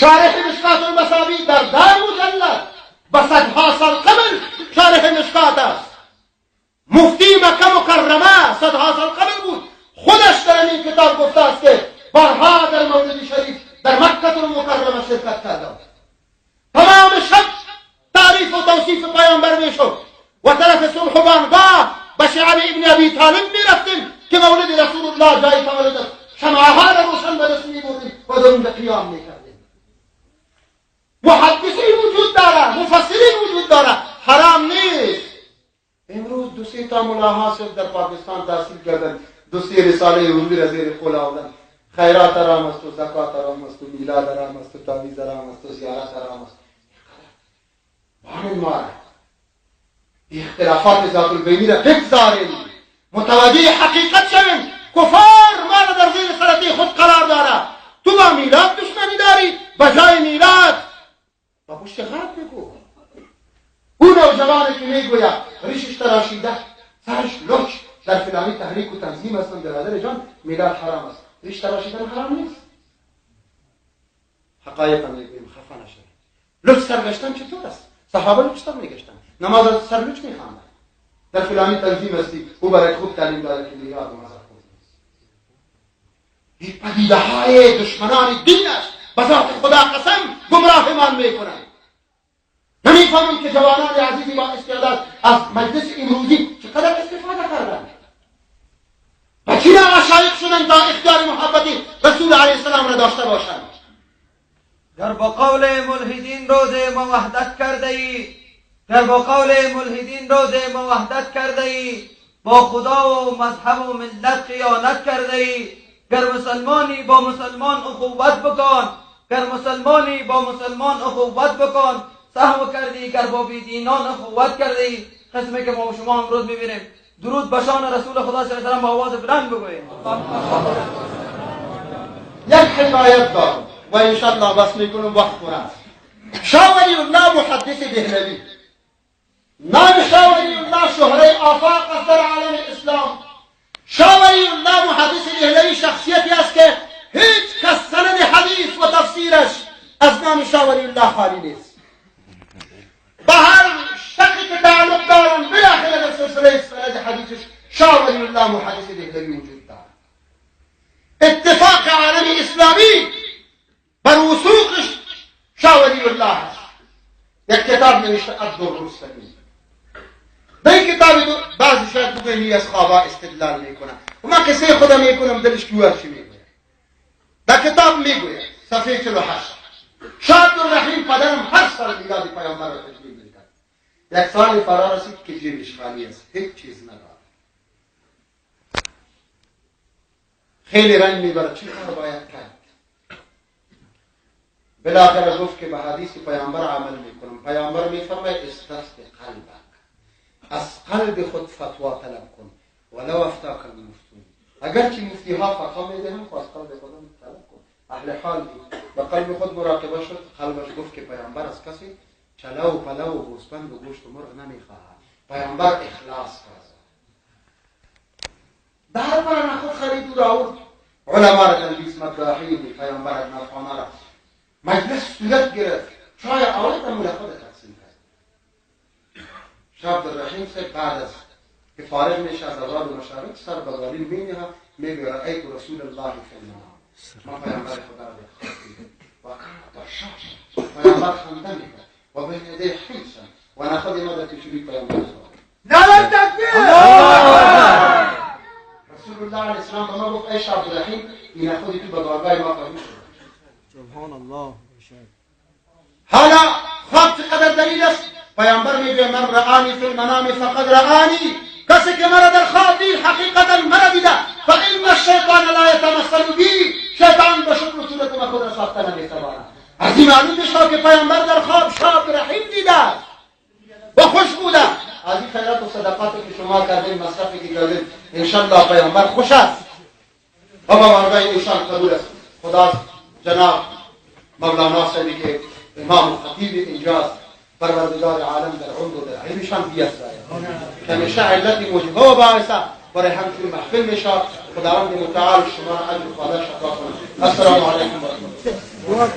شارح مشکات المصابیح در 10 مجلد به صدها سال قبل شارح مشکات است. مفتی مکه مکرمه صدها سال قبل بود، خودش در این کتاب گفته است که بارها در مولد شریف در مکه المکرمه شرکت کردم. تمام شب تعریف و توصیف پیامبر میشد و طرف صبح و بانگاه به شعب ابن ابی طالب میرفتیم که مولد رسول الله جای تولد است. شمعها را روشن به دست میبردیم و در اونجا قیام میکردیم. محدثین وجود داره، مفسرین وجود داره، حرام نیست. امروز دو سه تا ملاها صرف در پاکستان تحصیل کردن، دو سه رساله اردو را زیر قول آوردن. خیرات حرام است و زکات حرام است و میلاد حرام است و تعویذ حرام است و زیارت حرام است. بانن ما اختلافات ذات البینی را بگذاریم، متوجه حقیقت شویم. کفار ما را در زیر سلطه خود قرار داره. تو با میلاد دشمنی داری، بجای میلاد با پشت غرب بگو. او نوجوانی که میگوید ریشش تراشیده، سرش لچ، در فلانی تحریک و تنظیم هستند، برادر جان میلاد حرام است، ریش تراشیدن حرام نیست. حقایق میگوییم، خفه نشوید. لچ سرگشتن چطور است؟ صحابه لچ سر میگشتن، نماز از سر لچ میخواندن. در فلانی تنظیم هستی، او برای خوب تعلیم داده که میلاد مذهب خوب نیست. این پدیده های دشمنان دین است، به ذات خدا قسم گمراه من میکنند. نمیفهمم که جوانان عزیزی با استعداد از مجلس امروزی چقدر استفاده کردند و چرا عشایق شدند تا اختیار محبت رسول علیه السلام را داشته باشند. در با قول ملحدین روز ما وحدت کرده ای، در با قول ملحدین روز ما وحدت کرده ای، با خدا و مذهب و ملت خیانت کرده ای. گر مسلمانی با مسلمان اخوت بکن، گر مسلمانی با مسلمان اخوت بکن، سهو کردی گر با بیدینان اخوت کردی. قسمی که ما و شما امروز میبینیم. درود به شان رسول خدا صلی الله علیه و سلم با آواز بلند بگوییم. یک حکایت دارم و انشالله بس میکنم، وقت پر است. شاه ولی الله محدث دهلوی، نام شاه ولی الله شهره آفاق است در عالم اسلام. شاه ولی الله محدث دهلوی شخصیتی است که هیچ کس سند حدیث و تفسیرش از نام شاه ولی الله خالی نیست. به هر شقی که تعلق دارم بالاخره در سلسله سند حدیثش شاه ولی الله محدث دهلوی وجود دارد. اتفاق عالم اسلامی بر وثوقش شاه ولی الله است. یک کتاب نوشته الدر السمین. به این کتاب بعضی شاید بگوین از خوابا استدلال میکنه و من قصه خودم میکنم، دلش که چی میگوید. در کتاب میگوید صفحه 48 شاه عبدالرحیم پدرم هر سال میلاد پیامبر را تجلیل میکرد. یک سال فرا رسید که جیبش خالی است، هیچ چیز ندارد، خیلی رنج میبرد، چی کار باید کرد؟ بالاخره گفت که به حدیث پیامبر عمل میکنم. پیامبر میفرماید استفت قلبک، از قلب خود فتوا طلب کن، ولو افتاک المفتون. اگرچه مفتی ها فتوا میدهند، خب از قلب خودم طلب کن. اهل حال بود، به قلب خود مراقبه شد. قلبش گفت که پیامبر از کسی چلو و پلو و گوسفند و گوشت و مرغ نمیخواهد، پیامبر اخلاص کرد. در برای خود خرید و آورد. علما را تلبیس مداحی پیامبر نافخانه را مجلس صورت گرفت، چای آورد و خود تقسیم کرد. شاه عبدالرحیم صاحب بعد از که فارغ میشه از اوراد و مشارک، سر به بالین مینهه، میگوید رأیت رسول الله فی المنام، ما پیامبر خدا را دیدم و کان بشاش. پیامبر خنده میکرد و بین یدی حیثم و نخود ما در پیشوری پیامبر خدا. نعره تکبیر. رسول الله علیه السلام به ما گفت ای شاه عبدالرحیم، این خودی تو به بارگاه ما قبول شد. سبحان الله. حالا خواب چقدر دلیل است؟ پیامبر میگه من رآنی فی المنام فقد رآنی، کسی که مرا در خواب دید حقیقتا مرا دیده. فإن الشیطان لا یتمثل بی، شیطان به شکل و صورت ما خود را ساخته نمیتواند. از این معلوم میشود که پیامبر در خواب شاه عبدالرحیم دیده است و خوش بوده. از این خیرات و صدقاتی که شما کردین، مصرفی که کردین، انشالله پیامبر خوش است و با بارگاه ایشان قبول است. خدا جناب مولانا صاحبی که امام و خطیب اینجاست، پروردگار عالم در عمر و در علمشان بیافزاید که همیشه علت موجبه و باعثه برای همچون محفل میشه. خداوند متعال شما را اجر و پاداش عطا کنه. السلام علیکم و رحمت الله.